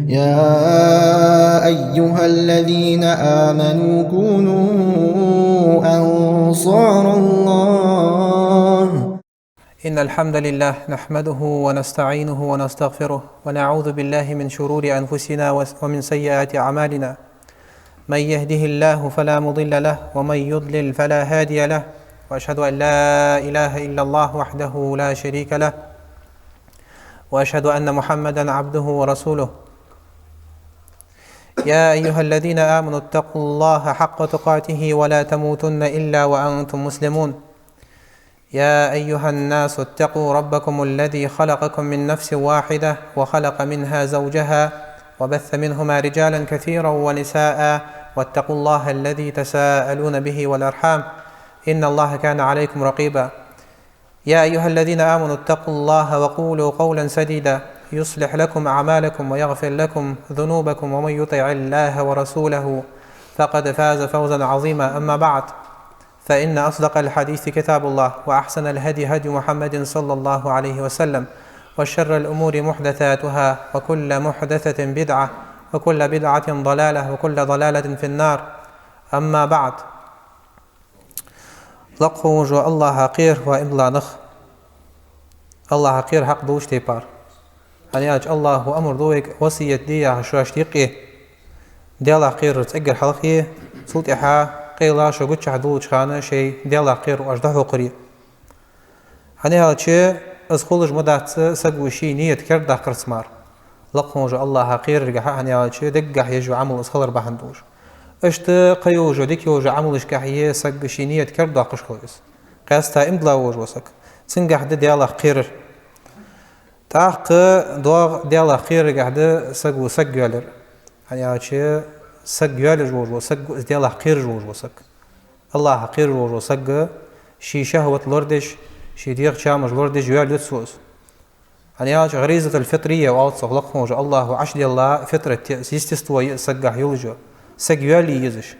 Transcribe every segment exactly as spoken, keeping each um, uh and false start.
يا أيها الذين آمنوا كونوا أنصار الله. إن الحمد لله نحمده ونستعينه ونستغفره، ونعوذ بالله من شرور أنفسنا وس-، ومن سيئات أعمالنا. من يهده الله فلا مضل له، ومن يضلل فلا هادي له، وأشهد أن لا إله إلا الله وحده لا شريك له، وأشهد أن محمدا عبده ورسوله. يا أيها الذين آمنوا اتقوا الله حق تقاته ولا تموتن إلا وأنتم مسلمون. يا أيها الناس اتقوا ربكم الذي خلقكم من نفس واحدة وخلق منها زوجها وبث منهما رجالا كثيرا ونساء واتقوا الله الذي تساءلون به والأرحام إن الله كان عليكم رقيبا. يا أيها الذين آمنوا اتقوا الله وقولوا قولا سديدا يصلح لكم أعمالكم ويغفر لكم ذنوبكم ومن يطع الله ورسوله فقد فاز فوزا عظيما. أما بعد، فإن أصدق الحديث كتاب الله، وأحسن الهدي هدي محمد صلى الله عليه وسلم، وشر الأمور محدثاتها، وكل محدثة بدعة، وكل بدعة ضلالة، وكل ضلالة في النار. أما بعد. Лакха волча АллахӀа кхера, ва иман дилла нах. АллахӀа кхера хьакъ долча тайпара. ХӀана аьлча АллахӀа амар ду вайга, васкет де яхаш шоашта юкъе Даьлах кхерарца эггара хьалхе, цул тӀехьагӀа къайла шо гучахь долча хана шоай Даьлах кхерар оаш дӀахьокхаре. ХӀана аьлча из хулаш ма дац саго ший нийят кердадаккхарца мара. Лакха волча АллахӀа кхераргахьа, хӀана аьлча деггахьа еш йола Ӏамал из хилар бахьан долаш. Иштта кхыйолча, дика йолча Ӏамалашкахьа саг ший нийят кердадоаккхаш хул из. Къаьстта иман дилла волаш вола саг. Цунгахьа да Даьлах кхерар. ТӀаккха доагӀа Даьлах кхераргахьа да саго саг йоалаяр. ХӀана аьлча саг йоалаеш волаш вола саг ва из, Даьлах кхераш волаш вола саг. АллахӀах кхераш волаш вола саг ший шахӀват лорадеш, ший дегӀа чамаш лорадеш йоалаю цо из. ХӀана аьлча гӀаризатуль-фитрийя оал цох, лакха волча АллахӀа Ӏочуделла фитрат я из, естество я из сагагахьа йолаш йола. Саг йоалае езаш.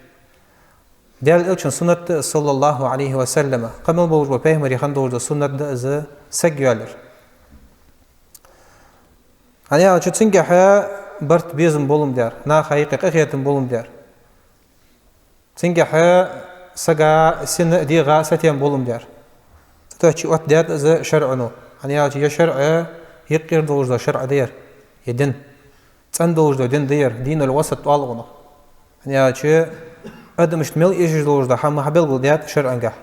Даьла Элчан суннат да из, саллаллахӀу Ӏалайхи ва саллам. Кхы мел болаш бола пайхамарий хинна долаш дола суннат да из саг йоалаяр. ХӀана аьлча цунгахьа барт, безам болаш ма дий, наха юкъе къахетам болаш ма дий. Цунгахьа сага, сина, дегӀа сатем болаш ма дий. Цудухьа оттадаьд из шарӀо. ХӀана аьлча ер шарӀ юкъера долаш дола шарӀ да ер, ер дин. ЦӀена долаш дола дин да ер, динул-васат оал цунах. ХӀана аьлча адам иштта мел эшаш долаш дола хӀама хьабелгалдаьд шарӀагахьа.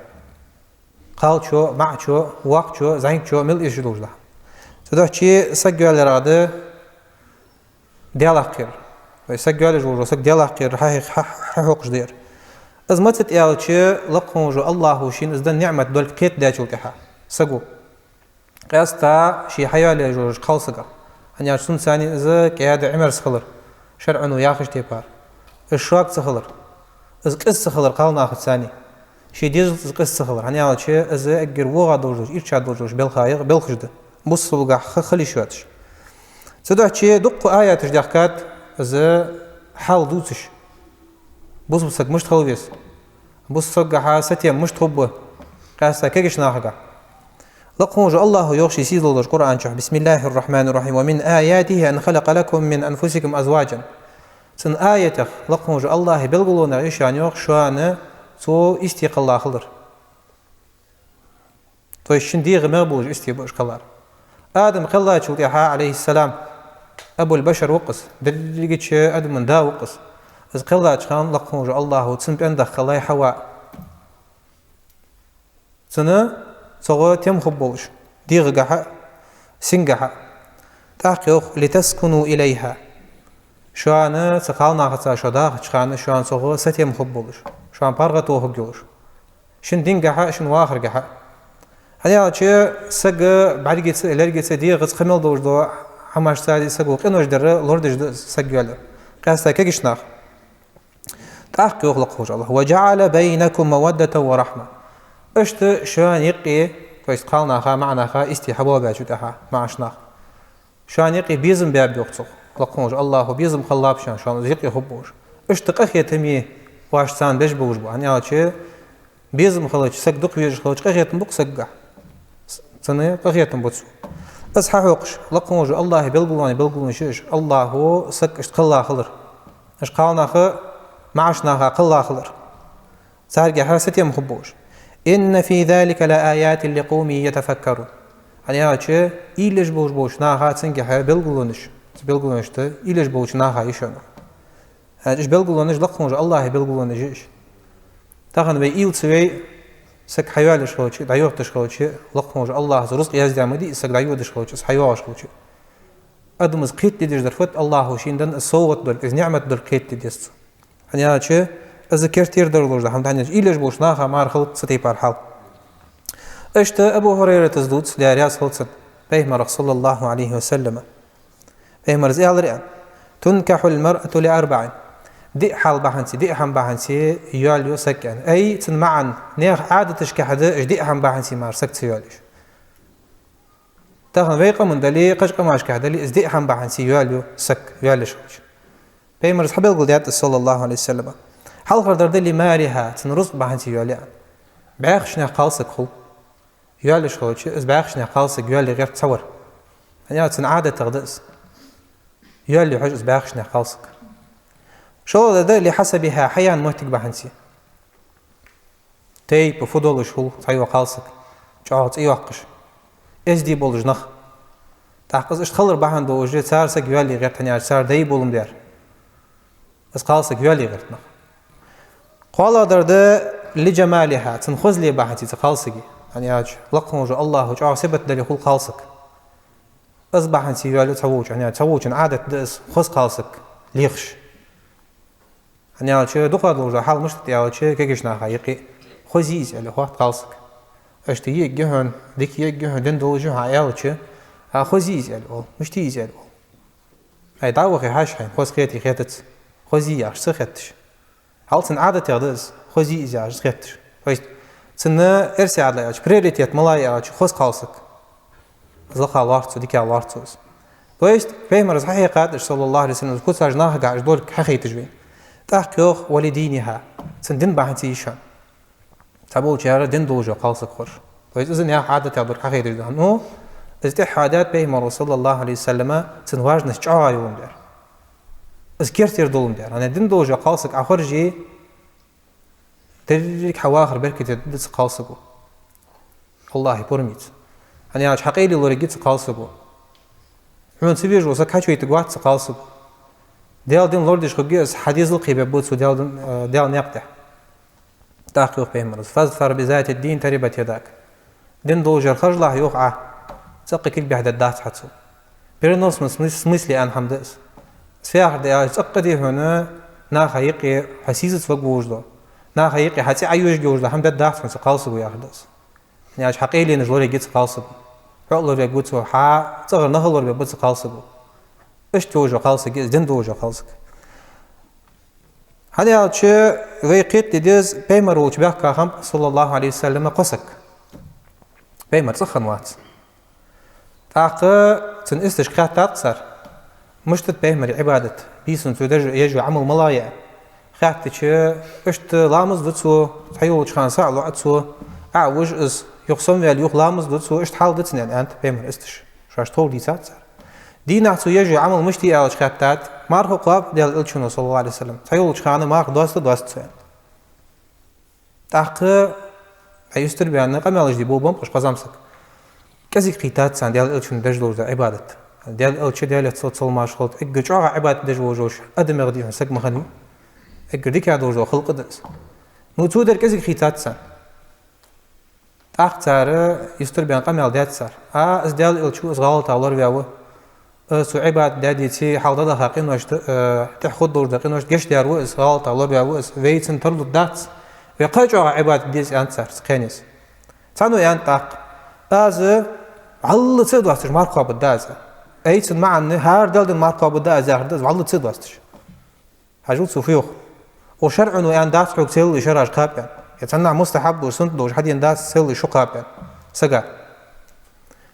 Кхалчо, маӀачо, воккхачо, зӀамигачо мел эшаш долаш дола хӀама. Цудухьа саг йоалаярах да Даьлах кхерар. Вай саг йоалаеш волаш вола саг Даьлах кхерар хьа-, хьа-, хьахьокхаш да ер. Из маца да аьлча, лакха волаш вола АллахӀа шийна из денна ниӀмат долга кхетадаьчул тӀехьагӀа саго. Къаьстта ший хьайоалаяь йолча кхалсагах. ХӀана аьлча цунца цхьана из кӀаьда Ӏимерза хилар, шарӀо яхача тайпара. Из шога ца хилар, из къиза ца хилар кхалнахаца цхьана. Ший дезалца из къиза ца хилар. ХӀана аьлча из эггара вогӀа долаш, ирча долаш белхаех белхаш да. Бусалбагахьа ха хила йиш йоацаш. Цудухьа дукха аяташ даьхкад из хьал дувцаш. Бусалба саг мишта хила веза. Бусалба сагагахьа сатем мишта хургба, къаьстта кагийча нахагахьа. Лакха волаш вола АллахӀа йоах ший сийдола долча Къуръан чу: بسم الله الرحمن الرحيم. ومن آياته أن خلق لكم من أنفسكم أزواجا. Цун аятех, лакха волаш вола АллахӀа белгалонех я шоана, йоах, шоана цо истий кхелла хилар. То есть шун дегӀа мегаш болаш истий ба уж кхеллар. Адам кхеллачул тӀехьагӀа, Ӏалайхи ссалам, Абуль-Башар ва-кх из, дерригача адамий да ва-кх из. Из кхеллача хана лакха волаш вола АллахӀа цунна пӀендах кхеллай Хьава. Цунна цох тем хургболаш, дегӀагахьа, сингахьа. ТӀаккха йоах: لتسكنوا إليها. Шоана цу кхалнахаца шо дахача хана шоана цох сатем хургболаш, шоана паргӀато хургйолаш. Шун дингахьа, шун вахаргахьа. ХӀана аьлча саг бӀаргеца, лергаца, дегӀаца, кхы мел долаш дола хӀамашца саго къинош дар лорадеш да саг йоалаяр. Къаьстта кагийча наха. ТӀаккха йоах лакха волаш вола АллахӀа: وجعل بينكم مودة ورحمة. Иштта шоана юкъе, то есть кхалнаха, маӀанаха истий хьабоабаьчул тӀехьагӀа, маӀача наха. Шоана юкъе безам баьб, йоах цох. Лакха волаш вола АллахӀа безам хилбаб шоана, шоана из юкъе хургболаш. Иштта къахетаме оаш царна беш болаш ба. ХӀана аьлча безам хилча, саг дукха везаш хилча, къахетам ба-кх сагагахьа. Цунна къахетам ба цо. Из хьахьокхаш, лакха волча АллахӀа белгалонех белгалонаш я уж, АллахӀо саг иштта кхелла хилар. Уж кхалнах маӀача наха кхелла хилар. Царгахьа сатем хургба уж. إن في ذلك لآيات لقوم يتفكرون. ХӀана аьлча, уйла еш болаш болча наха цунгахьа белгалонаш, цу белгалонашта уйла еш болча наха я уж. ХӀана аьлча, уж белгалонаш лакха волча АллахӀа белгалонаш я уж. Тахан вай уйла ца йой, саг хьайоалаеш хилча, дӀайохийташ хилча, лакха волча АллахӀа из рузкъ яздаь ма дий, саг дӀайодаш хилча, из хьайоагӀаш хилча. Адамас кхетаде дезаш дар фуд, АллахӀо шийна денна из совгӀат долга, из ниӀмат долга кхетаде деза цо. ХӀана аьлча, из керттера дар луш да хӀама да, хӀана аьлча, уйла еш болча наха мара хилац цу тайпара хьал. Иштта Абу ХӀурайрата дувц, Даьла раьза хилва цунна, Пайхамарах, صلى الله عليه وسلم. Пайхамара аьлар: تنكح المرأة لأربع. Диъ хьал бахьанца, диъ хӀама бахьанца йоалаю саг, аьнна. Ай, цун маӀан, наьха Ӏадаташкахьа да, уж диъ хӀама бахьанца мара саг ца йоалаю уж. Тахан вай къаман дале, кхыча къамашкахьа дале, из диъ хӀама бахьанца йоалаю саг, йоалаеш хилча. Пайхамара хьабелгалдаьд из, صلى الله عليه وسلم. Хьалхара дар да لمالها, цун рузкъа бахьанца йоалаю, аьнна. БӀаьхача наьха кхалсаг хул. Йоалаеш хилча, из бӀаьхача наьха кхалсаг йоалае гӀерт цхьавар. ХӀана аьлча, цун Ӏадатах да из. Йоалае хьож из бӀаьхача наьха кхалсаг. ШоллагӀдар да لحسبها, хьаяьнна моттиг бахьанца. Тайпа фу долаш хул цхьайола кхалсаг, чӀоагӀа цӀи йоаккхаш, эздий болаш нах. ТӀаккха из иштта хилар бахьан долаш, цар саг йоалае гӀерт, хӀана аьлча, цар дай болаш дар. Из кхалсаг йоалае гӀерт нах. КхоалагӀдар да لجمالها, цун хозал бахьанца цу кхалсага. ХӀана аьлча, лакха волча АллахӀа чӀоагӀа сибат дале хул кхалсаг. Из бахьанца йоалаю цхьаволчо, хӀана аьлча, цхьаволчун Ӏадат да из хоза кхалсаг лехаш. ХӀана аьлча, дукхагӀа долаш да хьал мишта да аьлча, кагийча наха юкъе хоза я из аьле хоатт кхалсаг. Иштта йиӀиг я хьона, дика йиӀиг я хьона, дин долаш я хьо аьлча, а хоза я из аьле оал, мишта я из аьле оал. Ай, дӀа а вахе хьажа хьайна, хоза хетий хетац, хоза я яхаш ца хетташ. Хьал цун Ӏадатах да из, хоза я из яхаш ца хетташ. То есть, цун эрсий Ӏадала аьлча, приоритет мала я аьлча, хоза кхалсаг. Из лакха лоархӀ цо, дика лоархӀ цо из. То есть, Пайхамара хьахьекхад уж, صلى الله عليه وسلم, из куцаш нахага уж долга хьахайташ вайна. ТӀаккха йоах: ولدينها, цун дин бахьанца я уж, аьнна. Цхьаболчар дин долаш кхалсаг хургда. То есть, из наьха Ӏадатах долга хьахайташ да. Ну, из тӀехьа даьд Пайхамара, صلى الله عليه وسلم, цун важность чӀоагӀа йолаш дар. Из керттера долаш дар. ХӀана аьлча, дин долаш кхалсаг Ӏа хорже, деррига хьа вахар беркате да цу кхалсаго. АллахӀа пурамца. ХӀана аьлча, хьа къайле лораергья цу кхалсаго. Хьона ца везаш вола саг хьачувайтаргвац цу кхалсаго. Даьла дин лорадеш хургья из, хьа дезал кхебергба цо Даьла дин, э, Даьла наькъа тӀа. ТӀаккха йоах Пайхамара: فاظفر بذات الدين تربت يداك. Дин долчар харжалахь, йоах Ӏа, цӀаккха кулг бӀехдергдац хьа цо. В переносном смыс-, смысле аьнна хӀама да из. Цхьа яхар да аьлча, цӀаккха да хьона наха юкъе хьо сийсаз варгволаш дола, наха юкъе хьа цӀи Ӏайожаргйолаш дола хӀама дергдац хьона цу кхалсаго, яхар да из. ХӀана аьлча, хьа къайленаш лораергья цу кхалсаго. Хьо а лораергва цо, хьа цӀагӀара нах а лорабергба цу кхалсаго. Иштта йолаш йола кхалсаг я из, дин долаш йола кхалсаг. ХӀана аьлча, вай кхетаде деза Пайхамар волча баьхка хиннаб, صلى الله عليه وسلم, кхо саг. Пайхамар цӀагӀа хиннавац. ТӀаккха цун исташка хаьттад цар: мишта да Пайхамара Ӏибадат, бийсанна цо деш, еш йола Ӏамал малагӀа я? Хаьттача, иштта ламаз ду цо, цхьайолча хана сахьа лоаӀ цо, Ӏовижа из, юха сомаваьле, юха ламаз ду цо, иштта хьал да цун, аьннад Пайхамара исташа. Шоашта ховр дийцад цар. Дийнахьа цо еш йола Ӏамал мишта я аьлча хаьттад, марха кхоаб, Даьла Элчано, صلى الله عليه وسلم. Цхьайолча хана марха доаста, доаста цо, аьннад. ТӀаккха, ай, юстарбаьнна къамаьлаш де болабеннаб-кх уж, кхо зӀамсаг. КӀезига кхийттад царна Даьла Элчано деш долаш дола Ӏибадат. Даьла Элча, Даьлера салот-салам хилда цунна, эггара чӀоагӀа Ӏибадат деш волаш вола, адамех дийхьа саг ма хиннавий. Эггара дикагӀа долаш дола халкъ да из. Ну, цо дар кӀезига кхийттад царна. ТӀаккха цар юстарбаьнна къамаьл даьд цар: а, из Даьла Элча ва, из гӀалатах лораваь ва. Из цо Ӏибадат даь деце, хьалха дӀадаха къиношта, э, тӀехьа хургдолаш дола къиношта гешт даьр ва из, гӀалатах лораваь ва из, вай цунна тарлургдац, вай кхы а чӀоагӀа Ӏибадат де деза, аьннад цар цу кхаьннеса. Цхьанне аьннад тӀаккха: аз вӀалла ца а доасташ марха кхоабаргда аз. Ай, цун маӀан: хӀара Даьла дина марха кхоабаргда аз, яхар да из, вӀалла ца а доасташ. Хьажал, цо фу йоах. Укх шарӀо аьннадац хьога цхьайолча шераш кхаба, аьнна. Е цхьаннахьа мустахьаб долаш, суннат долаш хьадена дац цхьайолча шу кхаба, аьнна, сага.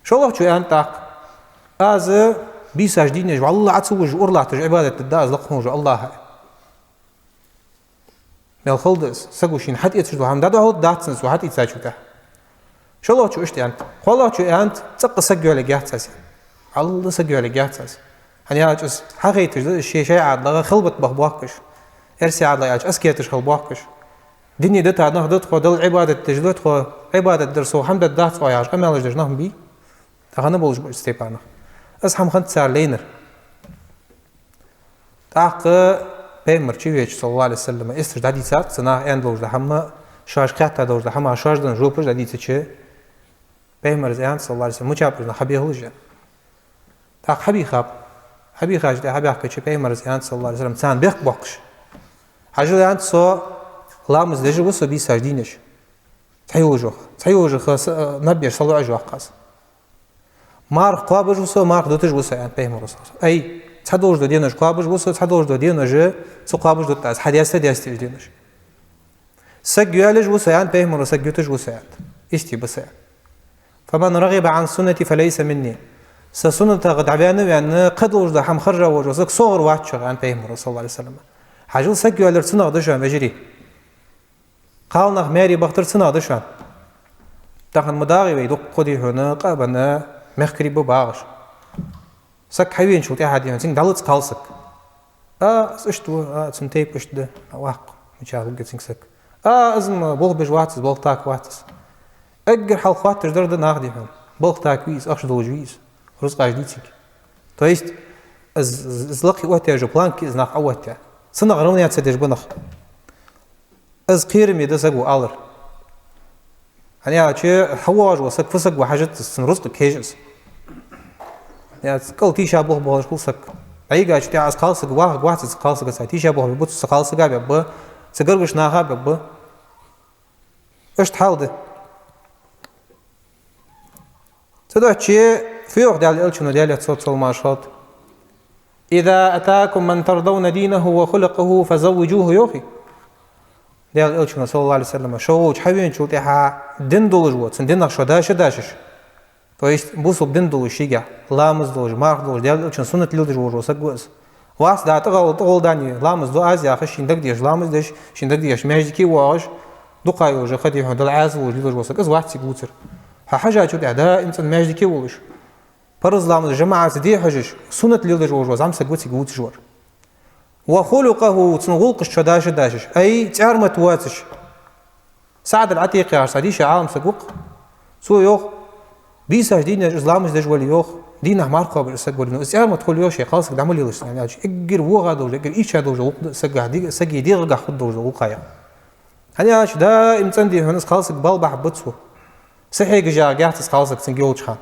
ШоллагӀчо аьннад тӀаккха: аз бийсаш, дийнаш вӀалла Ӏа ца вижача, ура латташ Ӏибадат дергда аз лакха волча АллахӀа. Мел хала да из, саго шийна хьатӀаэцаш дола хӀама дӀадоахалургдац цунна, цо хьатӀаийцачул тӀехьагӀа. ШоллагӀчо иштта аьннад. КхоалагӀчо аьннад: цӀаккха саг йоалаергьяц аз, аьнна. Хьалла саг йоалаергьяц аз. ХӀана аьлча из хьахайташ да, из ший шай Ӏадлагӏа халбат баха боахкаш. Эрсий Ӏадлагӏа аьлча аскеташ хила боахкаш. Дина дита нах да тхо, Далла Ӏибадат деш да тхо, Ӏибадат дар сов хӀама дергдац оаха яхаш къамаьлаш деш нах ма бий. Тахан болаш ба уж тайпара нах. Из хӀама хиннад цар лайнар. ТӀаккха Пайхамар чувеча, саллаллаху Ӏалайхи ва саллам, эцаш дӀадийцад цар, наха аьнна долаш да хӀама, шоаш кхетта долаш да хӀама, шоаш денна жопаш дӀадийцача, Пайхамара аьннад, саллаллаху Ӏалайхи ва саллам, мичаб уж нах хьабехалаш, аьнна. ТӀаккха хьабийхаб. Хьабийхача тӀехьа хьабаьхкача Пайхамара аьннад, саллаллаху Ӏалайхи ва саллам, царна бехк боаккхаш: «Хьажал, — аьннад, — со ламаз деш ва со бийсаш дийнаш. Цхьайолча, цхьайолча са, наб еш салоӀаш ваккха аз. Марха кхоабаш ва со, марха дуташ ва со», — аьннад Пайхамара, саллаллаху Ӏалайхи ва саллам. Ай, цхьа долаш дола денош кхоабаш ва со, цхьа долаш дола денош ца кхоабаш дут аз, хьадаьста а даьсташ денош. Саг йоалаеш ва со, аьннад Пайхамара, саг юташ ва со, аьннад. Истий ба со, аьннад. «فمن رغب عن سنتي فليس مني». Са суннатах дӀаваьнна а ваьнна, кхы долаш дола хӀама хержа волаш вола саг согара вац шоах, аьннад Пайхамара, саллаллаху Ӏалайхи ва саллам. Хьажал, саг йоалаяр цунах да шоана, вежарий. Кхалнах маьре бахийтар цунах да шоана. Тахан ма дагӀий вай, дукха, дий хьона, къа а бенна, мехкарий ба багӀаш. Саг хьавеначул тӀехьа, дий хьона, цунга дӀалац кхалсаг. А, из иштта ва, а, цун тайпа иштта да, а, ваккха, мичахьа хургья цунга саг. А, из-м болх беш вац из, болх тӀаккха вац из. Эггара хьалха хоатташ дар да наха, дий хьона. Болх тӀаккха вий из, ахча долаш вий из, рузкъаш дий цунга. То есть, из, из, из лакхе оттаяь йола планка из наха Ӏооттаяь. Цунах равняться деш ба нах. Из кхераме да саго алар. ХӀана аьлча, хьавоагӀаш вола саг фу саг ва хьажац из, цун рузкъага хьеж из. ХӀана аьлча, кӀал тийша болх беш хул саг. ДӀайигача тӀехьа из кхалсаг вахаргвац, из кхалсагаца тийша болх бергба цо, цу кхалсага бергба, цу гаргарча наха бергба. Иштта хьал да. Цудухьа фу йоах Даьла Элчано, Даьлера салам-моаршал хилда: «إذا أتاكم من ترضون دينه وخلقه فزوجوه», йоахий Даьла Элчано, саллаллаху Ӏалайхи ва саллам, шо волча хьавеначул тӀехьа дин долаш вола, цун динах шо даш а дашаш. То есть, бусалба дин долаш шийгахь, ламаз долаш, марха долаш, Даьла Элчан суннат леладеш волаш вола саг ва из. Вац, да, тӀагӀолла, тӀагӀолла даний, ламаз ду аз яхаш, шийна дагадехаш ламаз деш, шийна дагадехаш маьждиге воагӀаш, дукха йолаш, ха, дий хьона, Далла Ӏаьса волаш лелаш вола саг, из вац цига вувцар. Хьо хьажача тӀехьа даим цӀена маьждиге волаш, парз ламаз жамаӀатаца де хьожаш, суннат леладеш волаш вола зӀамсаг ва цига вувцаш вар. «وخلقه», цун гӀулакхашта шо даш а дашаш, ай, цӀармат воацаш. СаӀд ал-Ӏатикъи яхаш цхьа дийша Ӏалам саг ва-кх. Цо йоах, бийсаш дийнаш из ламаз деш вале, йоах, дийнахьа марха кхоабаш из саг вале, ну, из цӀармат хул, йоах, ший кхалсаг дӀа ма лелаш, аьлча, эггара воагӀа долаш, эггара ийрча долаш гӀулакх да сага, сага дегӀагахь хургдолаш дола гӀулакх я. ХӀана аьлча, даим цӀена, дий хьона, из кхалсаг бала бахьаргба цо. Са хьегаш ягӀаргьяц из кхалсаг цунга йолча хана.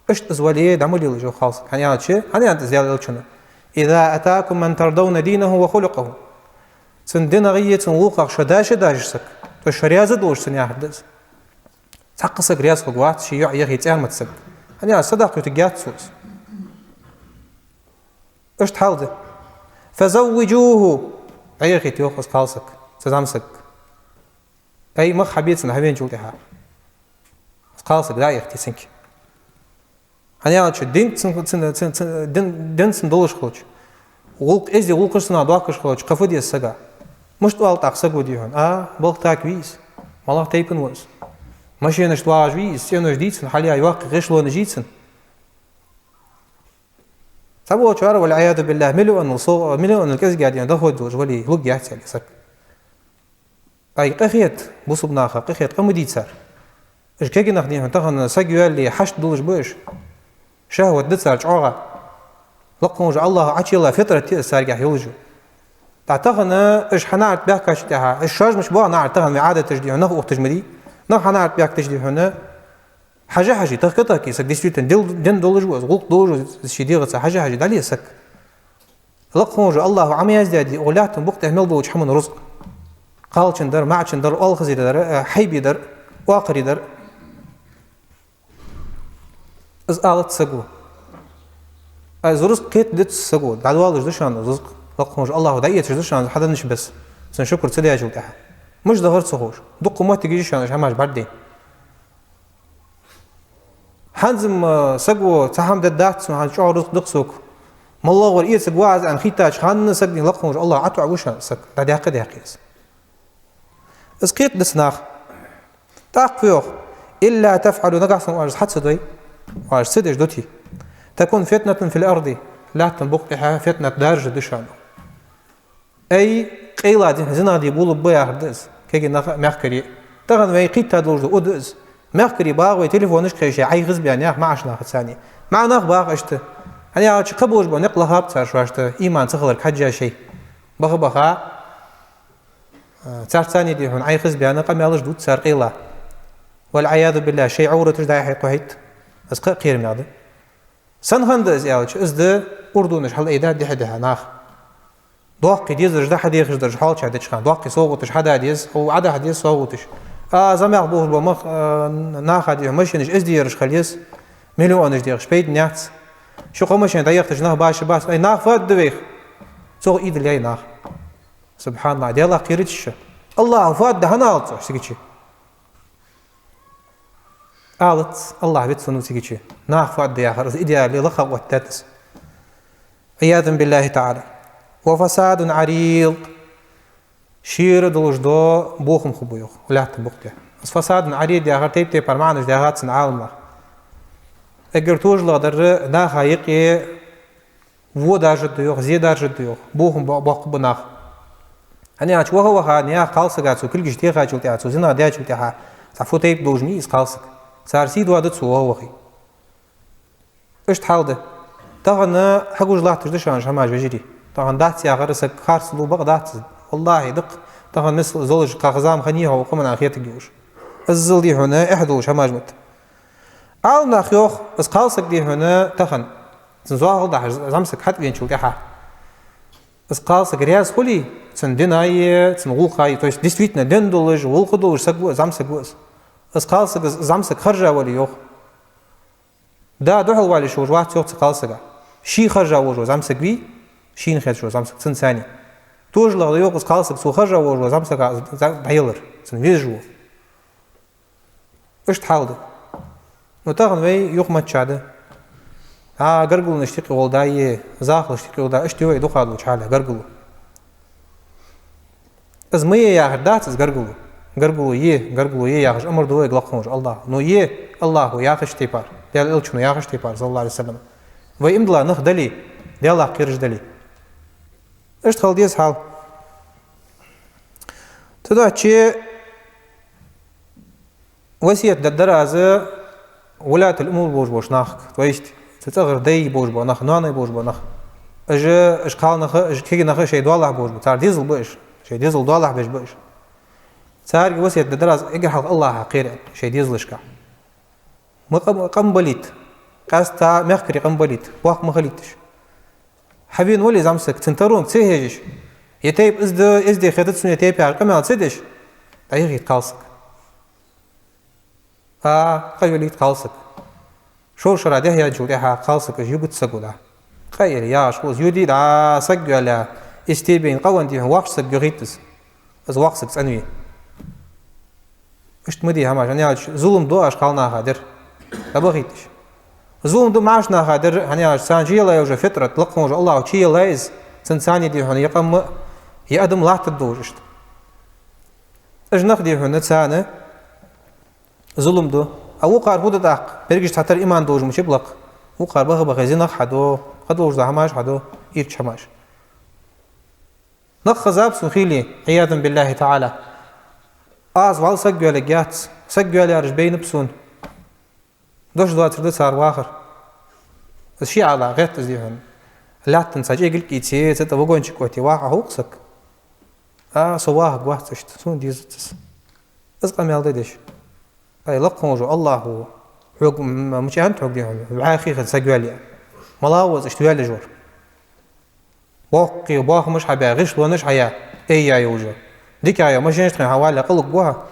Иштта из вале, дӀа ма лелаш, йоах, кхалсаг. ХӀана аьлча, хӀана аьннад из Даьла Элчано: «إذا أتاكم من ترضون دينه وخلقه». Цун динагӀеи цун гӀулакхах шо даш а дашаш саг, то есть шо раьза долаш цунна яхар да из. Цхьаккха саг раьза хургвац ший йоӀ яхе цӀармат саг. ХӀана аьлча, садаккха ютаргьяц цо из. Иштта хьал да. «فزوجوه», дӀаехийта, йоах, из кхалсаг цу зӀамсагага. Ай, мах хьабе цунна хьавеначул тӀехьа. Кхалсаг дӀаэхийта цунга. ХӀана аьлча, дин цун, цун, цун, цун, дин, дин цун долаш хилча, гӀулакх, эздий гӀулакхаш цунах доахкаш хилча, кхы фу деза сага? Мишта оал тӀаккха саго, дий хьона: «А, балха тӀаккха вий из, малагӀа тайпан ва из? Машенашта вагӀаш вий из, цӀенош дий цун, хьалъяь йоккха гӀишлонаш йий цун?» Цхьаболчар, والعياذ بالله, миллионал со-, миллионал кӀезига, дий хьона, доход долаш вале, лургьяц аьле саг. Ай, къахет, бусалба наха къахет къа ма дий цар. Уж кегий нах, дий хьона, тахан саг йоалае хьашт долаш ба уж. ШахӀват да цар чӀоагӀа. Лакха волча АллахӀа Ӏочуйилла фитрат я из царгахь йолаш. ТӀаккха тахан уж хьанарт баьхкача тӀехьа, уж шоаш мича боагӀа наӀарга тахан, вай Ӏадаташ, дий хьона, нах ухийташ ма дий. Нах хьанарт баьхкача, дий хьона, хьажа-хьажий, тахка-тахкий саг, действительно, дил-, дин долаш ва из, гӀулакх долаш ва из, ший дегӀаца хьажа-хьажий дӀале саг. Лакха волча АллахӀа Ӏо ма яздий, укх лаьттан букъа тӀа мел долча хӀаман рузкъ. Кхалчун дар, маӀачун дар, оалхазий дар, э, хьайбий дар, оакхарий дар. Из алац саго. Ай, из рузкъ кхетадеш дац саго, дӀадоалаш да шоана из рузкъ. Лакха волча АллахӀа дӀаэцаш да шоана из хьаденнача беса, цун шукр ца даьчул тӀехьа. Мишта дахар ца ховш. Дукха моттиг я шоана уж хӀамаш бӀаргадайна. ХӀанз-м, э, саго цхьа хӀама дергдац сона, хӀанз чӀоагӀа рузкъ да-кх сога, моллагӀа вар эцаргва аз аьнна хийттача хана саг, дий, лакха волча АллахӀа ӀотоӀаву шоана саг, дӀадаьккха а даьккхе из. Из кхетадац наха. ТӀаккха фу йоах: «إلا تفعلوا», нагахьа санна оаш из хьа ца дой, оаш ца деш дутий, تكن فتنة في الأرض, лаьттан букъ тӀа фитнат даржа да шоана. Ай, къайла дин, зина де болабу яхар да из, кегий нах а, мехкарий а. Тахан вай кхийтта долаш да, у да из. Мехкарий багӀа вай телефонашка хайша, Ӏайха из баьнна нах маӀача нахаца. МаӀа нах баха иштта. ХӀана аьлча кхы болаш бола никъ лахаб цар шоашта, иман ца хилар кхаьча шоай. Баха-баха, а, царца, дий хьона, Ӏайха из баьнна къамаьлаш дувц цар къайла. والعياذ بالله, шоай Ӏовраташ дӀа-хьа кхухьийт. Из кхы а кхерамегӀа да. Сенна хиннад из аьлча, из да урдунаш хьалъайдаь дехьа-дехьа нах. Доккхий дезараш да хьадехаш дараш, хьоалчагӀа деча хана. Доккхий совгӀаташ хьада деза, хьо Ӏодахьа деза совгӀаташ. А, замах болаш бола мах, а, наха, дий хьона, машинаш эздий яраш хила еза, миллионаш дехаш, пайда яц. Ши-кхо машен дӀаяхийтача нах башха бац. Ай, нах фу аргда вайх? Цох ийдалу яьй нах. СубхьаналлахӀ, Даьлах кхерийта шо. АллахӀа фу аргда хӀана алац цох цига чу? Алац, АллахӀ вицвеннав цига чу. Нах фу аргда яхар, из идеале лакха оттадаьд из. عياذا بالله تعالى. وفساد عريض. Шера долаш дола бохам хургба йоах лаьттан букъ тӀа. Из فساد عريض яхар тайп-тайпара маӀанаш даьгӀад цун Ӏаламнаха. Эггара товш лагӀдар наха юкъе во даржаргда йоах, зе даржаргда йоах, бохам бо-, боаккхаргба нах. ХӀана аьлча ваха-ваха наьха кхалсага цо кулгаш техачул тӀехьагӀа, цо зина даьчул тӀехьагӀа, цхьа фу тайпа долаш ма йий из кхалсаг. Цар сий доаду цо ваха-вахе. Иштта хьал да. Тахан хьагуш латташ да шоана уж хӀамаш, вежарий. Тахан дац яхар саг харцлу бакъ дац. ВаллахӀи, дакъа. Тахан мисал золаш кхаха зама хиннай хьо, къаман хетаргья уж. Иззал, дий хьона, эхь долаш хӀамаш ма да. Ӏаламнаха йоах, из кхалсаг, дий хьона, тахан цун зоахалол дахьаш зӀамсаг хьатӀавеначул тӀехьагӀа, из кхалсаг раьза хуле цун дина а, цун гӀулакха а, то есть действительно дин долаш, гӀулакх долаш саг ва из, зӀамсаг ва из. Из кхалсаг, из зӀамсаг хержа вале йоах. Да духьалвала йиш йолаш вац йоах цу кхалсага. Ше хержа волаш вола зӀамсаг вий, шийна хеташ вола зӀамсаг, цунца. Товш лагӀа да йоах из кхалсаг цо хержа волаш волча зӀамсага дӀаялар, цунна везаш вола. Иштта хьал да. Ну, тахан вай юхамаччахьа да. А, гаргалонаш юкъе гӀолла да е, захалаш юкъе гӀолла да, иштта я вай дукха долча хьале гаргало. Из ма е яхар дац из гаргало. Гаргало е, гаргало е яхаш амар ду вайга лакха волча АллахӀа. Ну е, АллахӀа яхача тайпара, Даьла Элчано яхача тайпара, صلى الله عليه وسلم. Вай иман дола нах дале, Даьлах кхераш дале. Иштта хила деза хьал. Цудухьа васкет дергдар аз вулатул умур болаш болча нахага, то есть цу цӀагӀара дай болаш бола нах, ноаной болаш бола нах. Уж, уж кхалнах а, уж кегий нах а шоай доалахьа болаш ба, цар дезал ба уж, шоай дезал доалахьа беш ба уж. Царга васкет дергдар аз эггара хьалха АллахӀах кхера, шоай дезалашка. Ма къам-, къам балийта, къаьстта мехкарий къам балийта, боккха ма хилийта уж. Хьавена вале зӀамсаг, цун таронга ца хьежаш, е тайпа из да, эздий хетац сона, е тайпа яхаш къамаьл ца деш, дӀаяхийта кхалсаг. А, къа йолийта кхалсаг. Шовзткъа шера дехьа яьнначул тӀехьагӀа кхалсаг уж югац саго дӀа. Къа йоалае яхаш хул из, юдий дӀа саг йоалае, из стебень къа венна, дий хьона, воккхача сага юхийт из. Из воккха саг цӀенве. Иштта ма де хӀамаш, хӀана аьлча зулам ду уж кхалнаха дер. ДӀабахийта уж. Зулам ду маӀача наха дер, хӀана аьлча царна чуйоаллай уже фитрат, лакха волча АллахӀа чуйоаллай из, цунца, дий хьона, е къам а, е адам латтаргдолаш иштта. Уж нах, дий хьона, царна зулам ду. А вокхар фу ду тӀаккха? Берригаш цхьатарра иман долаш ма хилба лакха. Вокхар баха-баха зинах хьаду, кхыдолаш дола хӀамаш хьаду, ийрча хӀамаш. Нах хезаб сона хиле, عياذا بالله تعالى. Аз вӀалла саг йоалаергьяц, саг йоалаяьраш байнаб сона. Дош доацар да цар вахар. Из ший Ӏала гӀерт из, дий хьона. Лаьттан цхьа чӀегилг ийце, цу тӀа вагончик оттае ваха Ӏоховкх саг. А, со вахаргвац иштта, сона дезац из. Из къамаьл де деш. Ай, лакха волча АллахӀа хьога, м-, мича аьннад хьога, дий хьона, вӀаьхий хинна саг йоалае. Малав из иштта йоалаеш вар? Боккхий бохамаш хьабаь, гӀишлонаш хьаяь, эй яь йолаш. ДикагӀа йола машенашта тӀа хьавале, къуллуг ва хьо.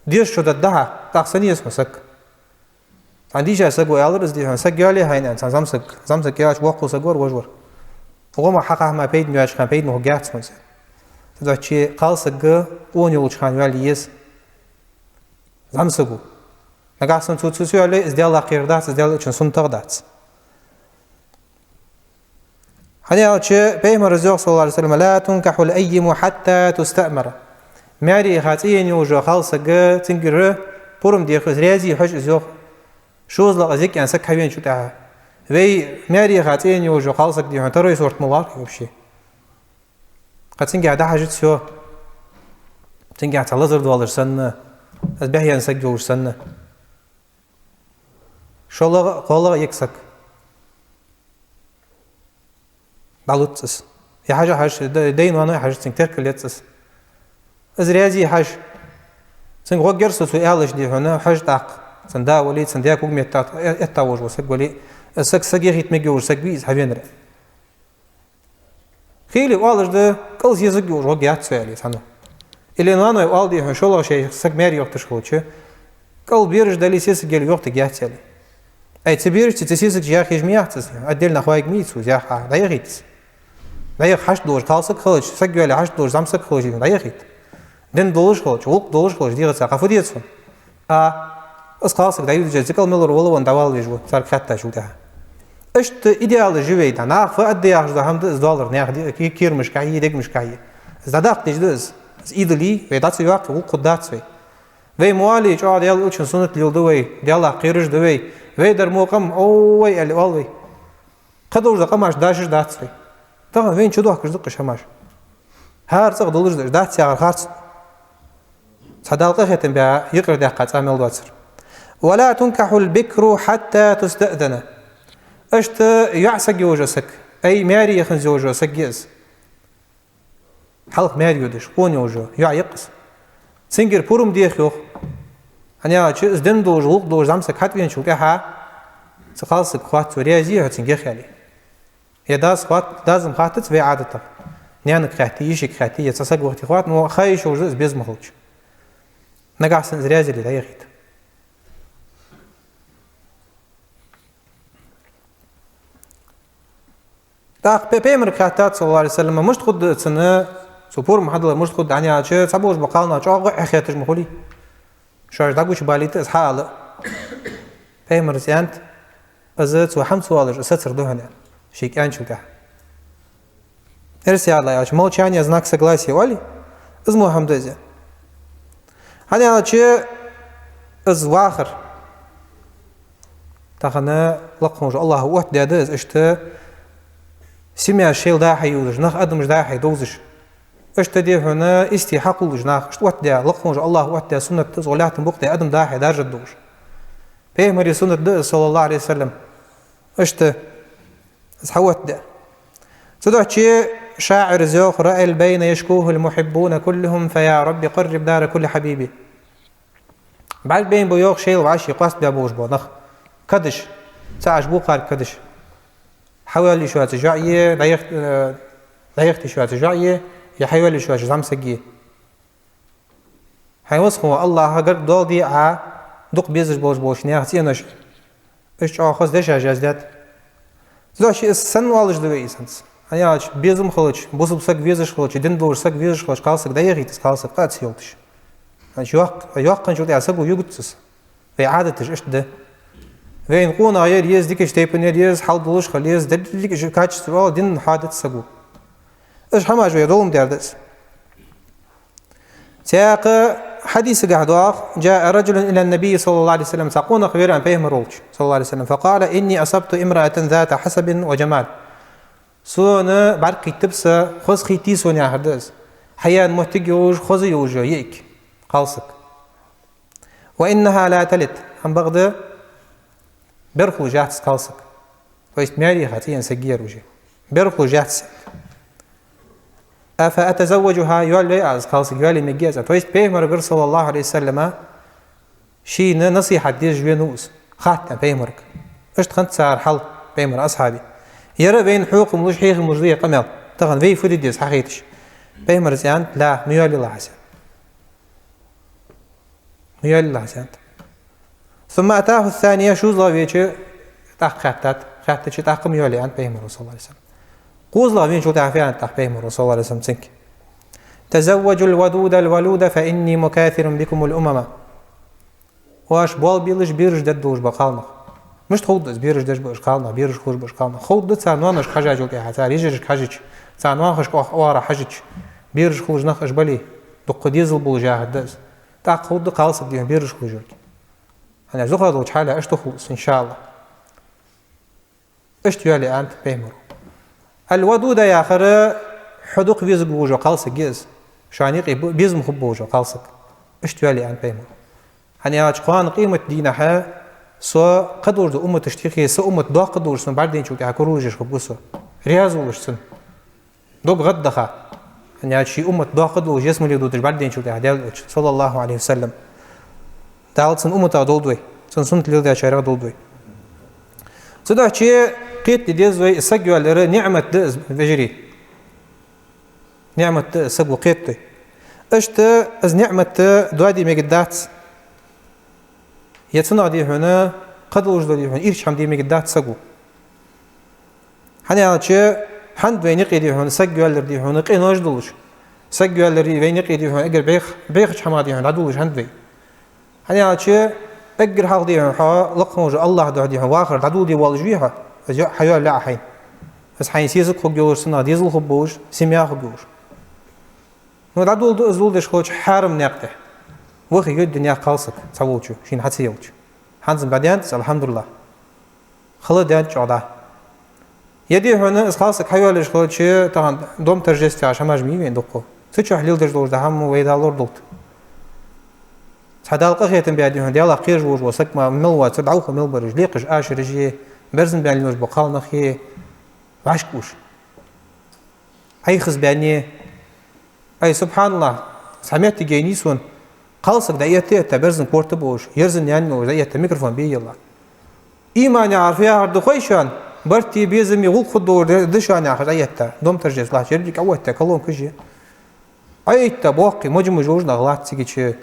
Деза шу дадда хьа, тӀаккха сенна еза хьона саг? Цхьан дийша саго аьлар из, дий хьона, саг йоалае хьайна, аьнна, цхьан зӀамсага. ЗӀамсаг кхаьча боккхагӀа саг вар, вож вар. ГӀо ма хьакха хӀама пайдане йоацача хана пайдане хургьяц хьона из. Цудухьа кхалсаг къона йолча хана йоалае еза. ЗӀамсаго. Нагахьа санна цо ца йоалае, из Даьлах кхерар дац, из Даьла Элчан суннатагӀа дац. ХӀана аьлча Пайхамара йоах, صلى الله عليه وسلم: لا تنكح الأيم حتى تستأمر. Маьре яха цӀи яьнна йолаш йола кхалсаг, цунгара пурам деха, из раьза я хьожаш, из йоах. ШозлагӀа из йига аьнна саг хьавеначул тӀехьагӀа. Вай маьре яха цӀена йолаш йола кхалсаг, дий хьона, второй сорт ма лоархӀ вообще. Кхы цунгахьа дӀахьажац, всё. Цунгахьа цхьа лазар доалаш санна, из бӀехъяьнна саг йолаш санна. ШоллагӀа, кхоалагӀа, икка саг. ДӀалуц из. Е хьажа хьажа, д-, даьй-ноаной хьажа, цунга теркал ец из. Из раьза я хьажа. Цунга гӀоргьяр со цо аьлча, дий хьона, хьажа тӀаккха. Цун да вале, цун даь когаметта э-, этта волаш вола саг вале, из саг, саг яхийта мегаш йолаш саг вий из хьавенар. Хийла оалаш да, кӀалха езаргйолаш гӀоргьяц цо аьле цхьанне. Или ноаной оал, дий хьона, шоллагӀа шоай саг маьре йохийташ хилча, кӀалха бераш дале, сесаг яле йохийтаргьяц аьле. Ай, цу берашца, цу сесагца яха хьежа ма яц из, отдельно хьавайга ма йий цо, яха, дӀаяхийта из. ДӀаяха хьашт долаш кхалсаг хилча, саг йоалае хьашт долаш зӀамсаг хилча, дӀаяхийта. Дин долаш хилча, гӀулакх долаш хилча, дегӀаца кхафу деза хьона. А, из кхалсаг дӀаюдача, цу кӀал мел вар валавенна дӀавала везаш ва, царга хаьттачул тӀехьагӀа. Иштта идеалаш я вай, да, наха фу аргда яхаш дола хӀама да из, доаллар наьха ди-, ки-, кийрамашкахьеи, дегамашкахьеи. Из дӀадаккха дезаш да из, из идол я, вай дӀа ца йоаккхе, гӀулакх хургдац вай. Вай мо алле, чӀоагӀа Даьла Элчан суннат леладу вай, Даьлах кхераш да вай, вай дар мо къам, о, вай, аьле оал вай. Кхыдолаш дола къамаш дашаш дац вай. Тахан вайна чудоахкаш да-кх уж хӀамаш. ХӀара цӀагӀа долаш да уж, дац яхар харц. Цхьа Дала къахетам баь, юкъера даьккха цӀа мел доацар. «ولا تنكح البكر حتى تستأذن». Иштта йоӀ саг йолаш йола саг, ай, маьре яханза йолаш йола саг я из. Хьалха маьре йодаш, къона йолаш йола йоӀ я-кх из. Цунгара пурам деха йоах. ХӀана аьлча, из дин долаш, гӀулакх долаш зӀамсаг хьатӀавеначул тӀехьагӀа цу кхалсага хоатт цо, раьза йий хьо цунга яхе аьле. Е дас хоатт-, дас-м хоаттац вай Ӏадатах. Наьнага хаьтте, йишийга хаьтте, е цхьа саг вахийте хоатт, но ха йиш йолаш да из безам хилча. Нагахьа санна из раьза яле дӀаяхийта. ТӀаккха пе-, Пайхамарга хаьттад, صلى الله عليه وسلم, мишта хургда цунна, цо пурам хьадалар мишта хургда, хӀана аьлча, цхьаболаш бола кхалнах чӀоагӀа гӀо Ӏехеташ ма хулий. Шоаш дӀагучабалийта из хьаала. Пайхамара аьннад: «Из цо хӀама ца оалаш, из сацар да хьона», — аьнна, шийга аьнначул тӀехьагӀа. Эрсий аьлча, молчание — знак согласия оалий, из мо хӀама да из. ХӀана аьлча, из вахар тахан лакха волча АллахӀа оттадаьд из, иштта семьяш шоайла дӀа-хьа йолаш, нах, адамаш дӀа-хьа довзаш. Иштта, дий хьона, истий хьакхоллаш нах, иштта оттадаь, лакха волча АллахӀа оттадаь суннат да из, лаьттан букъ тӀа адам дӀа-хьа даржаргдолаш. Пайхамара суннат да из, صلى الله عليه وسلم. Иштта из хьаоттадаь. Цудухьа шаӀира йоах: «رأى البين يشكوه المحبون كلهم، فيا رب قرب دار كل حبيب». БӀаргабайна ба, йоах, шоайла вӀаший къоастабаь болаш бола нах. Кадаш, цхьа Ӏаш букхар кадаш. Хьавоаллаш йоаца йоӀ е, дӀаяхь-, э, дӀаяхийта йиш йоаца йоӀ е, е хьайоаллаш йоаца зӀамсаг е. Хьай васхо АллахӀа гарга доаладе Ӏа дукха безаш болаш болча наьха цӀенош. Уж чӀоагӀа хоза дешаш яздаьд. Цудухьа из санна оалаш да вай из хӀанз. ХӀана аьлча, безам хилча, бусалба саг везаш хилча, дин долаш саг везаш хилча, кхалсаг дӀаяхийта из, кхалсаг къа а ца йолташ. ХӀанз йоккх-, йоккханчул тӀехьагӀа саго югуц из. Вай Ӏадаташ иштта да. Вайна къонах яр еза, дикача тайпан яр еза, хьал долаш хила еза, деррига уж качества оал, дин хьадац саго. Уж хӀамаш вай долаш дар да из. Цхьаькха хьадисагахь доагӀа: «جاء رجل إلى النبي صلى الله عليه وسلم», цхьа къонах венав Пайхамар волча, صلى الله عليه وسلم, «فقال: إني أصبت امرأة ذات حسب وجمال». Сона бӀаргакхийттаб са, хоза хийттий сона, яхар да из. Хьаяьнна моттиг йолаш, хоза йолаш йола йиӀиг кхалсаг. «وإنها لا تلد», амма бакъда бер хулаш яц из кхалсаг. То есть маьре яха цӀена саг я ер уже. Бер хулаш яц из. «أفأتزوجها», йоалаю аз из кхалсаг, йоалае мегий аз? То есть Пайхамарагара, صلى الله عليه وسلم, шийна насихьат деш венав из. Хаьттад Пайхамарага. Иштта хиннад цар хьал, Пайхамара асхьабий. Ер вайна хьехам луш, хьехам луш да ер къамаьл. Тахан вай фу де деза хьахайташ. Пайхамара аьннад: «لا, ма йоалаелахь из». Ма йоалаелахь из, аьннад. «ثم أتاه الثانية», шозлагӀа венча тӀаккха хаьттад, хаьттача тӀаккха ма йоалае, аьннад Пайхамара, صلى الله عليه وسلم. КхозлагӀа венчул тӀехьагӀа фу аьннад тӀаккха Пайхамара, صلى الله عليه وسلم, цунга: «تزوجوا الودود الولود فإني مكاثر بكم الأمم». Оаш болх беш, бераш деш долаш бола кхалнах. Мишта ховргда из, бераш деш ба уж кхалнах, бераш хулаш ба уж кхалнах? Ховргда цар ноаношка хьежачул тӀехьагӀа, цар йижарашка хьежача, цар ноахашка оаха оагӀора хьежача, бераш хулаш нах уж бале, дукха дезал болаш яхар да из. ТӀаккха ховргда кхалсаг, дий хьона, бераш хулаш йолга. ХӀана аьлча дукхагӀа долча хьале иштта хул из, иншааллахӀ. Иштта йоалае, аьннад пайхамара. Аль-Вадуда яхар хьо дукха везаргволаш вола кхалсаг я из. Шоана юкъе б-, безам хургболаш вола кхалсаг. Иштта йоалае, аьннад пайхамара. ХӀана аьлча кхоана къематдийнахьа со кхыдолча умматашта юхе са уммат доккха долаш сона бӀаргадайначул тӀехьагӀа куралуш хургва со. Раьза волаш цунна. Дог гӀаддаха. ХӀана аьлча ший уммат доккха долаш, ялсмале дуташ бӀаргадайначул тӀехьагӀа Даьла Элча, саллаллахӀу Ӏалайхи ва саллам. Дала цун умматах долда вай, цун суннат леладаьчарех долда вай. Цудухьа кхетаде деза вай, саг йоалаяр ниӀмат да из, вежарий. НиӀмат да из, саго кхетаде. Иштта из ниӀмат доаде мегаргдац. Е цунах, дий хьона, кхыдолаш дола, дий хьона, ирча хӀама де мегаргдац саго. ХӀана аьлча хӀанз вайна юкъе, дий хьона, саг йоалаяр, дий хьона, къинош долаш. Саг йоалаяр вайна юкъе, дий хьона, эггара бӀех-, бӀехача хӀамах, дий хьона, дӀадолалуш хӀанз вай. ХӀана аьлча эггара хьалха, дий хьона, хьо лакха волча АллахӀа духьа, дий хьона, вахар дӀадоладе воаллаш вий хьо, из йо-, хьайоалаяьй Ӏа хьайна. Из хьайна сесаг хургйолаш, цунах дезал хургболаш, семья хургйолаш. Ну, дӀадоладу из, доладеш хилча хьарам наькъа тӀа. Вахе йодаш да наькъа кхалсаг цхьаволчо, шийна хьа ца йолча. ХӀанз бӀадаьннад из, алхьамдулиллахӀ. Хала даьннад чӀоагӀа дӀа. Е, дий хьона, из кхалсаг хьайоалаеш хилча, тахан дом торжеств яхаш хӀамаш ма йий вайна дукха. Цу чу леладеш долаш дола хӀама вай Дала лорадолда. Цхьа Дала къахетам баь, дий хьона, Даьлах кхераш волаш вола саг ма мел воацар, дӀахо мел бараш, лекхаш ашараш е, берзан баьнна лелаш бола кхалнах е, вӀашкаш. Ӏайхаза баьнна. Ай, субхьаналлахӀ, цхьа моттиг яйнай сона, кхалсаг дӀаэтта-этта, берзан корта болаш, ерзан наьна йолаш дӀаэтта, микрофон бе елла. Иман яхар фу яхар да хой шоана, барт е, безам е, гӀулакх хургдолаш да шоана яхаш дӀаэтта, дом торжеств латташ, еррига Ӏооттадаь, колонкаш е. Ӏайта боккхий, мажа-мажа йолаш нах латт цига чу.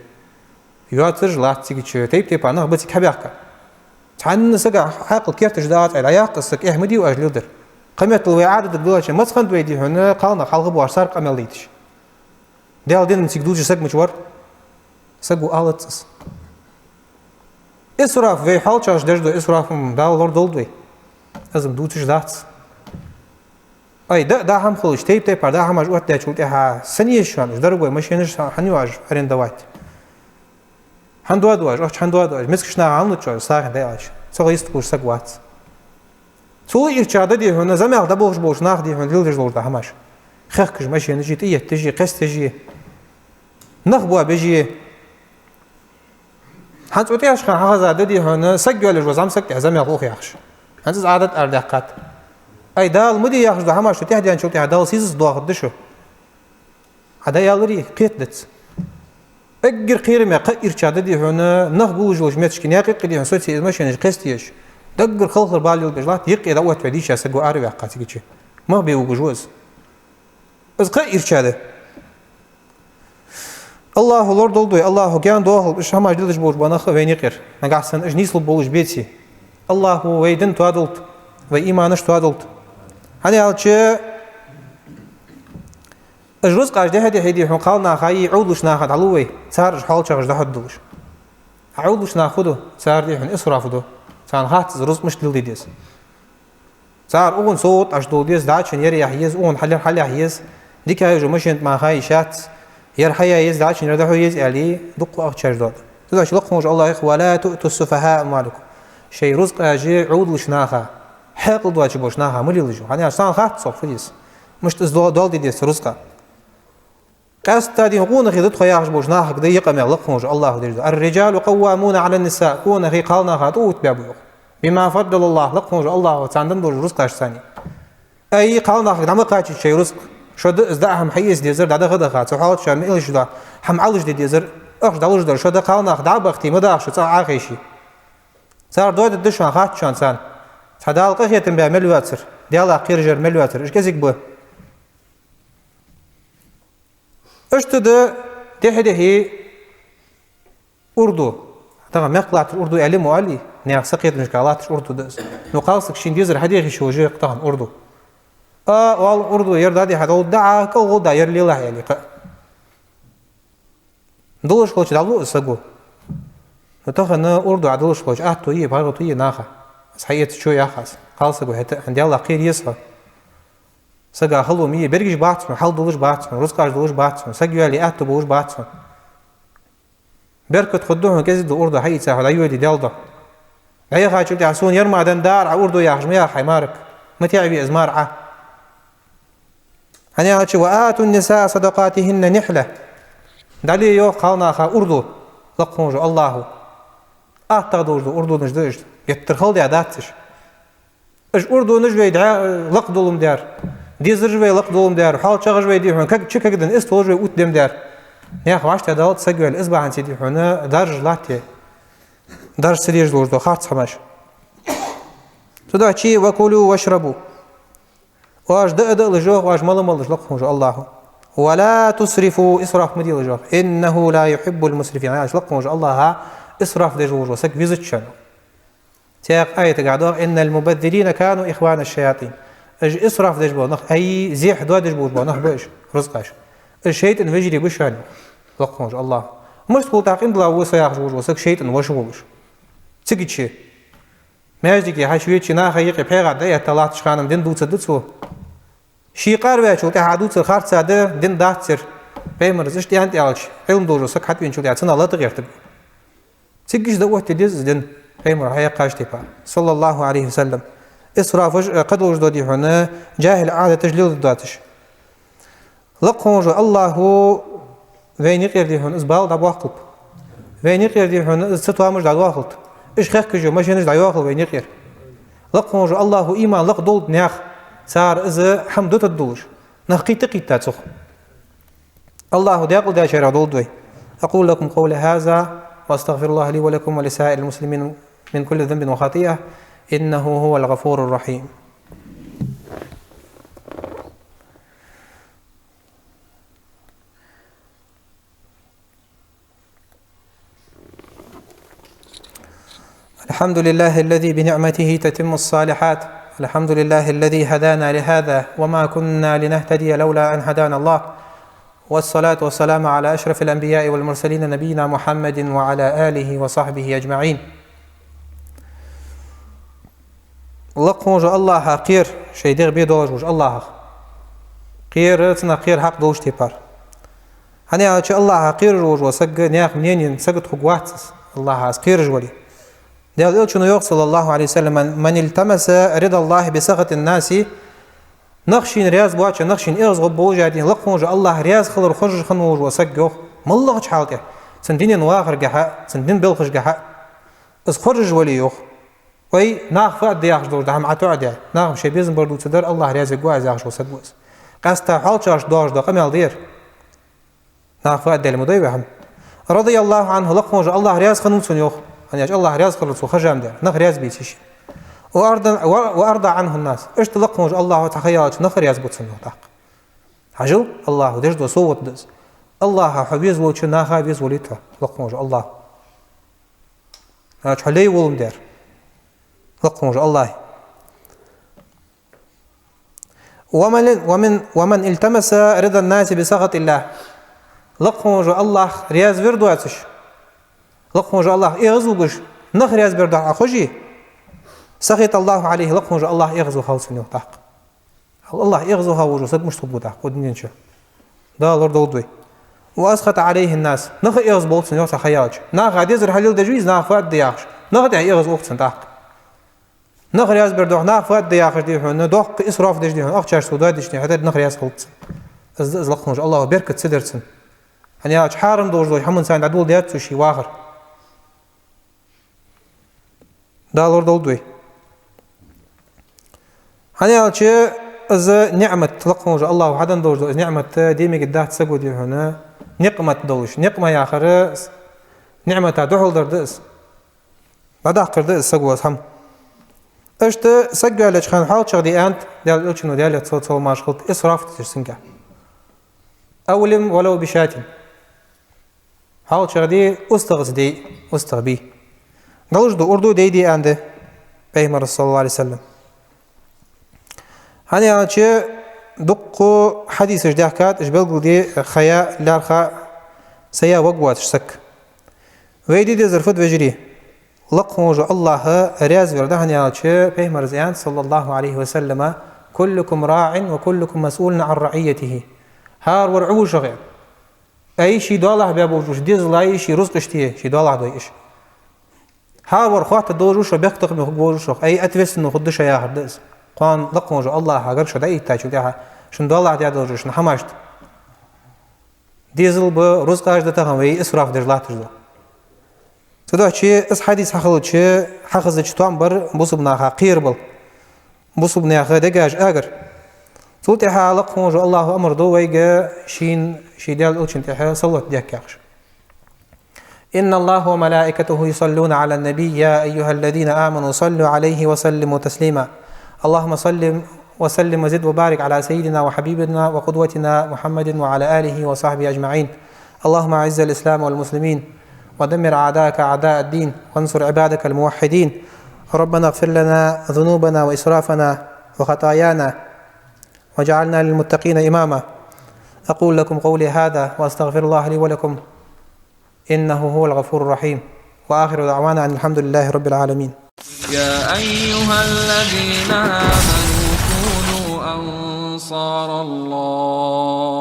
Йоацараш латт цига чу, тайп-тайпара нах ба цига хьабаьхка. Цхьанне сага хьаькъал керташ дагӀац, Ӏа дӀаяккха из саг, эхь ма дий оаш леладер. Кхыметтел вай Ӏадатага диллача, маца хиннад вай, дий хьона, кхалнах хьалха боагӀаш саркъа мел дайташ. Даьла дина цига дувцаш саг мича вар? Саго алац из. Исраф, вай хьоалчагӀаш деш дола исраф-м Дала лорадолда вай. Из-м дувцаш дац. Ай, да, даа хӀама хулаш, тайп-тайпара даа хӀамаш оттадаьчул тӀехьагӀа, сенна еза шоана уж дорогой машинаш, хӀана ю оаш арендовать? ХӀана доаду оаш, ахча хӀана доаду оаш? Мискача наха хӀана луц оаш, сагӀийна дӀаалаш? Цох йистхулаш саг вац. Цул ирча да, дий хьона, замел дӀаболхаш болча наха, дий хьона, леладеш долаш дола хӀамаш. Хехкаш машинаш е, тӀаетташ е, кхесташ е, нах боабеш е. ХӀанз цу тӀехьашха хьахеза да, дий хьона, саг йоалаеш вола зӀамсаг тӀехьа замел ух яхаш. ХӀанз из Ӏадат арадаьккхад. Ай, Дала ма де яхаш дола хӀамаш шо тӀехьа даьнначул тӀехьа Дала сийсаз доахаргда шо. Ӏа дӀаяларий, кхетадац. Эггара кхераме, кхы а ирча да, дий хьона, нах гуллуш йолча метташка, наькъа юкъе, дий хьона, соцаеш, машинаш кхестаеш. Даггара халхар бала лелабеш латт, юкъе дӀаоттаваь дийша саго араваьккха цига чу. Мах бе вугаш ва из. Из кхы а ирча да. АллахӀа лорадолда вай, АллахӀа гаьна доахалда уж хӀамаш леладеш болаш бола нах вайна юкъера. Нагахьа санна уж нийслургболаш беце. АллахӀа вай дин тоадолда, вай иманаш тоадолда. ХӀана аьлча, уж рузкъаш дехьа-дехьа, дий хьона, кхалнаха е Ӏовдалча наха дӀалу вай, цар уж хьоалчагӀаш дӀахьоргдолаш. Ӏовдалча нах фу ду? Цар, дий хьона, исраф ду. Царна хац из рузкъа мишта леладе деза. Цар укхун совгӀат Ӏаш дола деза, дӀачун ер яхьа еза, укхун хьалер хьалъяхьа еза, дика хьайожа машина тӀа мара ха йиш яц, ер хьаяь еза, дӀачун ер дӀахьо еза аьле, дуккха ахчаш дода. Цудухьа лакха волча АллахӀа йоах: «ولا تؤتوا السفهاء أموالكم». Шоай рузкъаш Ӏовдалча наха, хьаькъал доацаш болча наха ма лелаш. ХӀана аьлча царна хац цох фу деза. Мишта из до-, доал де деза рузкъа. Къаьстта, дий хьона, къонахий да тхо яхаш болча нахага да ер къамаьл, лакха волча АллахӀа деш да: «الرجال قوامون على النساء», къонахий кхалнаха тӀаоттабаь ба, йоах. «بما فضل الله», лакха волча АллахӀа царна денна долча рузкъашца. Ай, кхалнахага дӀа ма кхачийта шоай рузкъа. Шо да из даа хӀама хьаэца дезар, дӀадаха-даха, цу хьалча ша ма илаш да, хӀама Ӏалуш де дезар, ахча дӀалуш дар, шо да кхалнах дӀабахте ма даха шо, цӀагӀа Ӏохайше. Цар доадергда шоана, хац шоана царна. Цхьа Дала къахетам баь мел вацар, Даьлах кхераш яр мел вацар, уж кӀезига ба. Иштта да дехьа-дехьа урду. Тахан мехка латташ урду аьле ма оалий, наьха сакхетамашка латташ урду да из. Ну, кхалсаг шийна дезар хьадехе шо уже тахан урду. А, оал урду, ер дӀадехьа долда, дӀа, кӀалгӀу да, ер лелахь аьле кхы а. Долаш хилча дӀалу из саго. Ну, тахан урду Ӏа долаш хилча, атто е, паргӀато е наха. Аз хьаэцачо яхаш. Кхалсаго хӀета, хьона Даьлах кхера еза хьо. Сага хало ма е, бергаш бац хьона, хьал долаш бац хьона, рузкъаш долаш бац хьона, саг йоалае атто болаш бац хьона. Беркат хургда хьона, кӀезига да урду хьаийца хьо дӀайоде Даьла духьа. ДӀаяхачул тӀехьа сона ер мара денна дар Ӏа урду яхаш ма яхий хьай марага. Ма тӀехьа ве из мара Ӏа. ХӀана аьлча: «وآتوا النساء صدقاتهن نحلة». ДӀале, йоах, кхалнаха урду, лакха волча Аллахӏо. АттагӀа долаш да урдунаш да уж, геттара хала даь дац уж. Уж урдунаш вай дӀа лакхдола ма дар, дезараш вай лакхдола ма дар, хьал чагӀаш вай дий хьона, каг-, чу кагдан, эс толаш вай утта де ма дар. Наьха вӀаштӀехьадалац саг ваьле, из бахьанца дий хьона даржаш латте. Даржа ца дезаш долаш да харц хӀамаш. Цудухьа: «وكلوا واشربوا». Оаш даа а даалаш, йоах, оаш мала а малалаш, лакха волча Аллахӏо. «ولا تسرفوا», исраф ма делаш, йоах. «إنه لا يحب المسرفين». Аьлча, лакха волча Аллахӏа исраф деш волаш вола саг везац шоана. Цхьаькха аятагахь доагӀа: «إن المبذرين كانوا إخوان الشياطين». Уж исраф деш бола нах, ай, зехьа доадеш болаш бола нах ба уж, рузкъаш. Уж шайтӀан вежарий ба шоана, лакха волча Аллахӏо. Мишта хул тӀаккха, иман дилла ва со яхаш волаш вола саг шайтӀан воша волаш? Цига чу. Маьждиге хьаьша веча, наха юкъе пхьегӀа дӀаэтта латтача хана-м дин дувцаргда цо. Ше къар ваьчул тӀехьагӀа дувцар харц да, дин дац цар. Пайхамара иштта аьннад аьлча, Ӏилма долаш вола саг хьатӀавеначул тӀехьагӀа цунах лата гӀертаргва. Цигга иштта оттаде деза из дин, Пайхамара хьаяьккхача тайпара, صلى الله عليه وسلم. Исрафаш, э, кхы долаш да дий хьона, жахӀил Ӏадаташ леладе доацаш. Лакха волча Аллахӏо вайна юкъера дий хьона из бала дӀабоаккхалба. Вайна юкъера дий хьона из цатоамаш дӀадоахалда. Уж хехкаш йола машинаш дӀайоахалда вайна юкъера. Лакха волча Аллахӏо иман лакхдолда наьха, цар из хӀама дутаргдолаш. Нах кхийтта а кхийтта цох. Аллахӏо декъалдаьчарех долда вай. أقول لكم قولي هذا وأستغفر الله لي ولكم ولسائر المسلمين من كل ذنب وخطيئة، إنه هو الغفور الرحيم. الحمد لله الذي بنعمته تتم الصالحات. الحمد لله الذي هدانا لهذا وما كنا لنهتدي لولا أن هدانا الله. والصلاة والسلام على أشرف الأنبياء والمرسلين نبينا محمد وعلى آله وصحبه أجمعين. Лакха волча Аллахӏах кхера, шоай дегӀ бе долаш волча Аллахӏах кхера, цунах кхера хьакъ долча тайпара. ХӀана аьлча Аллахӏах кхераш волаш вола саг, наьха мнениена сагота хургвац из, Аллахӏах из кхераш вале. Даьла Элчано йоах, صلى الله عليه وسلم: «من التمس رضا الله بسخط الناس». Нах шийна раьза боацаш, нах шийна эгӀазгӀоргболаш а дий, лакха волча Аллахӏ раьза хилар хоржаш хинна волаш вола саг, йоах, моллагӀча хьала тӀа, цун дунен вахаргахьа, цун дин белхашкахьа из хоржаш вале, йоах. Вай, наха фу аргда яхаш долаш дола хӀама ӀотоӀадаь, наха-м шоай безам бар дувцаргдар, Аллахӏ раьза вергва аз яхаш вола саг ва из. Къаьстта хьоалчагӀашта доагӀаш дола къамаьл да ер. Наха фу аргдаьле ма дой вай хӀама. رضي الله عنه, лакха волча Аллахӏ раьза хиннав цунна, йоах. ХӀана аьлча Аллахӏ раьза хилар цо хержа ма дар, нах раьза беций шийна. وأرضى، و، وأرضى عنه الناس. Иштта лакха волча Аллахӏо цхьа ха яьлча нах а раьза ба цунна, йоах, тӀаккха. Хьажал, Аллахӏо деш дола совгӀат да из. Аллахӏах хьо везаволча наха а везаволийта хьо, лакха волча Аллахӏо. Хьо лай волаш ма дар, лакха волча Аллахӏа. ومن، ومن، ومن التمس رضا الناس بسخط الله. Лакха волча Аллахӏ раьза вер доацаш, лакха волча Аллахӏ эгӀазвугаш, нах раьза бар духьа хьо хожий, سخط الله عليه, лакха волча Аллахӏ эгӀазвахав цунна, йоах, тӀаккха. Аллахӏ эгӀазваха волаш вола саг мишта хургва тӀаккха укх дунен чу? Дала лорадолда вай. وأسخط عليه الناس. Нах а эгӀазболба цунна, йоах, цхьа ха яьлча. Наха дезар хьалеладеш вий из, наха фу аргда яхаш. Нах а тӀехьа эгӀазлу цунна тӀаккха. Нах раьза бар духьа, наха фу аргда яхаш дий хьона, доккха исраф деш дий хьона, ахчаш цо доадеш дий хьона, хӀаьта нах раьза хилац цунна. Из да из, лакха волча Аллахӏо беркат ца даьр цунна. ХӀана аьлча хьарам долаш долча хӀаманца дӀадоладаьд цо ший вахар. Дала лорадолда вай. ХӀана аьлча из ниӀмат, лакха волча Аллахӏо хьаденна долаш дола из ниӀмат де мегаргдац саго дий хьона, никъмат долаш. Никъма яхар ниӀмата духьал дар да из. ДӀадаккхар да из саго из хӀама. Иштта саг ваьлача хана хьоалчагӀа де аьннад Даьла Элчано, Даьлера салам-моаршал хилда, исраф деш цунгахь. أولم ولو بشاة. ХьоалчагӀа де, устагӀаца де, устагӀа бе. ДӀалуш да урду, дей де аьннад Пайхамара, صلى الله عليه وسلم. ХӀана аьлча дуккха хьадисаш даьхкад, уж белгалде, ха яь, лаьрхӀа, са яь варгвоацаш саг. Вай де дезар фуд, вежарий? Лакха волча Аллахӏ раьза вар да, хӀана аьлча Пайхамара аьннад, صلى الله عليه وسلم: «كلكم راع وكلكم مسؤول عن رعيته». ХӀара вар Ӏу ва шоах, аьнна. Ай, ший доалахьа баь болаш ба уж, дезала а, ший рузкъашта а, ший доалахьа дой уж. ХӀара вар хоаттаргдолаш ва шоах, бехктокхаме хургволаш ва шоах, ай, ответственный хургда шо яхар да из. Кхоана лакха волча АллахӀа гарга шо дӀаэттачул тӀехьагӀа шун доалахьа даь долча шун хӀамашта дезал ба, рузкъаш да тахан вай исраф деш латташ да. Цудухьа из хьадис хьахилча, хьахезача тоам бар бусалба наха кхерабала, бусалба наьха дегаш агар. Цул тӀехьагӀа лакха волча АллахӀа амар ду вайга шийна, ший Даьла Элчан тӀехьа салот дехка яхаш. إن الله وملائكته يصلون على النبي يا أيها الذين آمنوا صلوا عليه وسلموا تسليما. اللهم صل وسلم وزد وبارك على سيدنا وحبيبنا وقدوتنا محمد وعلى آله وصحبه أجمعين. اللهم أعز الإسلام والمسلمين ودمر أعداءك أعداء الدين وانصر عبادك الموحدين. ربنا اغفر لنا ذنوبنا وإسرافنا وخطايانا واجعلنا للمتقين إماما. أقول لكم قولي هذا وأستغفر الله لي ولكم إنه هو الغفور الرحيم. وآخر دعوانا أن الحمد لله رب العالمين. يا أيها الذين آمنوا كونوا أنصار الله.